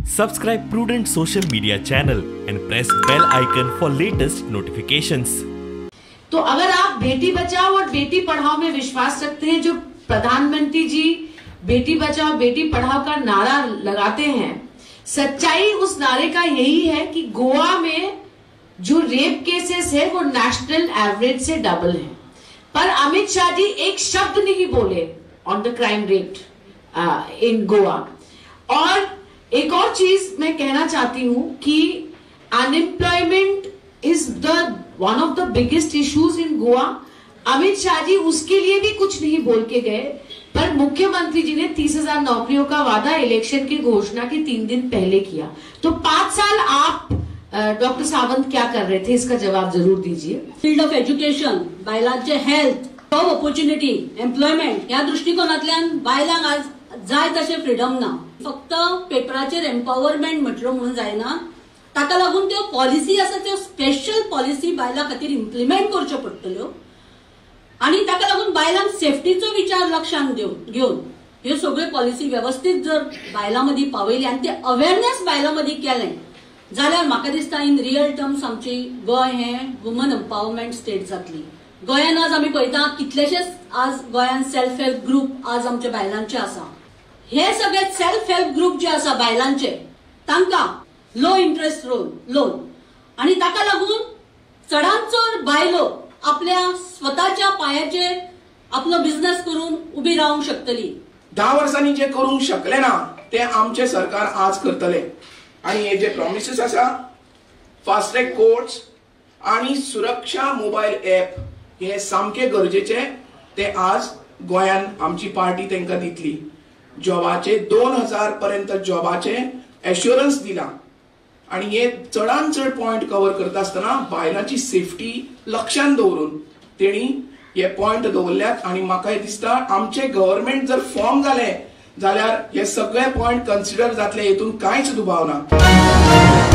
Subscribe Prudent social media channel and press bell icon for latest notifications. तो अगर आप बेटी बचाओ और बेटी पढ़ाओ में विश्वास रखते हैं, जो प्रधानमंत्री जी बेटी बचाओ बेटी पढ़ाओ का नारा लगाते हैं, सच्चाई उस नारे का यही है कि गोवा में जो रेप केसेस है वो नेशनल एवरेज से डबल है। पर अमित शाह जी एक शब्द नहीं बोले on the crime rate in Goa. और एक और चीज मैं कहना चाहती हूं कि unemployment is the one of the biggest issues in Goa. Amit Shah ji उसके लिए भी कुछ नहीं बोल के गए, पर मुख्यमंत्री जी ने 30,000 नौकरियों का वादा इलेक्शन की घोषणा के 3 दिन पहले किया। तो 5 साल आप डॉक्टर सावंत क्या कर रहे थे, इसका जवाब जरूर दीजिए। फील्ड ऑफ एज्युकेशन, बायलांचे हेल्थ, जॉब ऑपॉर्च्युनिटी, एम्प्लॉयमेंट ह्या दृष्टिकोनांतल्यान बायलांक आज जाय तशें फ्रिडम ना। फक्त पेपराचेर एम्पावरमेंट म्हटलो म्हणून जायना, ताका लागून त्यो पॉलिसी आसा त्यो स्पेशल पॉलिसी बायलां खातीर इम्प्लिमेंट करच्यो पडटल्यो आनी ताका लागून बायलांक सेफ्टीचो विचार लक्षांत घेवन ह्यो सगळ्यो पॉलिसी वेवस्थीत जर बायलां मदीं पावयली आनी ते अवेरनेस बायलां मदीं केलें जाल्यार म्हाका दिसता इन रियल टर्म्स आमची गोंय हें वुमन एम्पावरमेंट स्टेट जातली। गोंयान आज आमी पळयता कितलेशेच आज गोंयान सेल्फ हेल्प ग्रुप आज आमच्या बायलांचे आसा। हे सगळे सेल्फ हेल्प ग्रुप जे आसा बायलांचे तांकां लो इंट्रस्ट लोन आनी ताका लागून चडांत चड बायलो आपल्या स्वताच्या पायाचेर आपलो बिझनेस करून उबी रावंक शकतली। 10 वर्सांनी जे करूंक शकले ना ते आमचे सरकार आज करतले आनी हे जे प्रॉमिसीस आसा, फास्ट ट्रॅक कोर्ट्स आनी सुरक्षा मोबायल ॲप हे सामके गरजेचे, ते आज गोंयान आमची पार्टी तांकां दितली। जॉबाचे 2000 पर्यंत जॉबाचे एश्योरन्स दिला आनी हे चडान चड पॉयंट कवर करता आसतना बायलांची सेफ्टी लक्षांत दवरून तेणी हे पॉयंट दवरल्यात आनी म्हाका दिसता आमचे गव्हर्मेंट जर फॉर्म जालें जाल्यार हे सगळे पॉयंट कन्सिडर जातले, हेतून कांयच दुबाव ना।